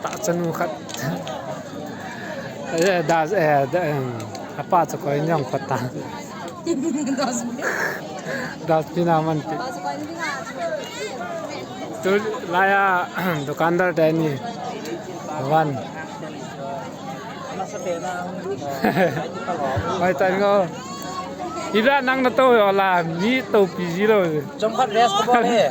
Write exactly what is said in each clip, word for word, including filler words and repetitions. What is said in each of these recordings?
Ta chanu khat. Eh, das, eh, da, em, apa chu koi nyong khat ta. Dustbin a man ti. Tu laiya, dukandar te ni. Van. Hoi tan ngo. Ida nang na to yo la, mi to pi zero. Chomkhat rest ko bol e.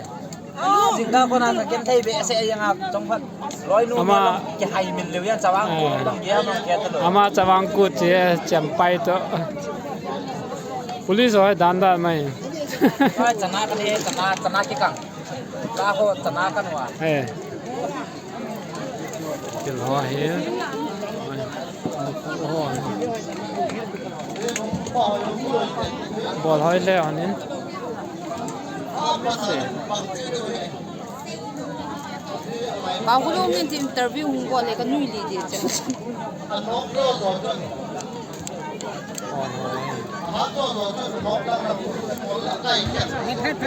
Jingkah kona ka genthei behseh jeng a, chomkhat. Loinu ama, kihai min leu jeng, Chavang Kut, eh, long kia, long kia ta lou. Ama Chavang Kut che, Champhai to. Police hoi dan dan mai. Hoi, chana kani, chana, chana kikang. Ka ho, chana kan wa. Eh. Thil ho hi. Bol hoi le anin. Ba hulu min ti interview hung bol le ka nui li de che.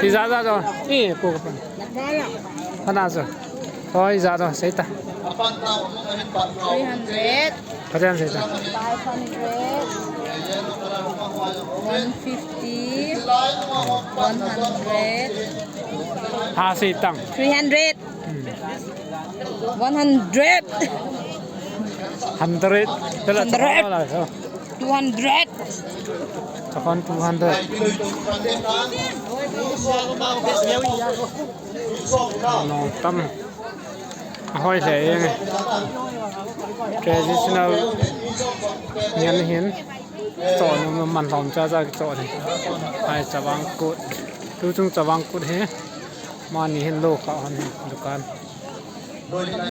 Ti za za zo. Eh, pu ka pan. Pana zo. Hoi, za zo, sei ta. Three hundred. Phaten sei ta. Five hundred. One fifty. One hundred. Ha, sei tang. Three hundred. Hmm. One hundred. Hundred. Tela hundred. Chakon la, so. Two hundred. Chakon two hundred. Nong tam. Ahoi le jeng. Traditional ngen hin. Cho nu man lom cha cha cho ni. Ai Chavang Kut. Tu chung Chavang Kut hi. Mani hin lo kha hon dukan.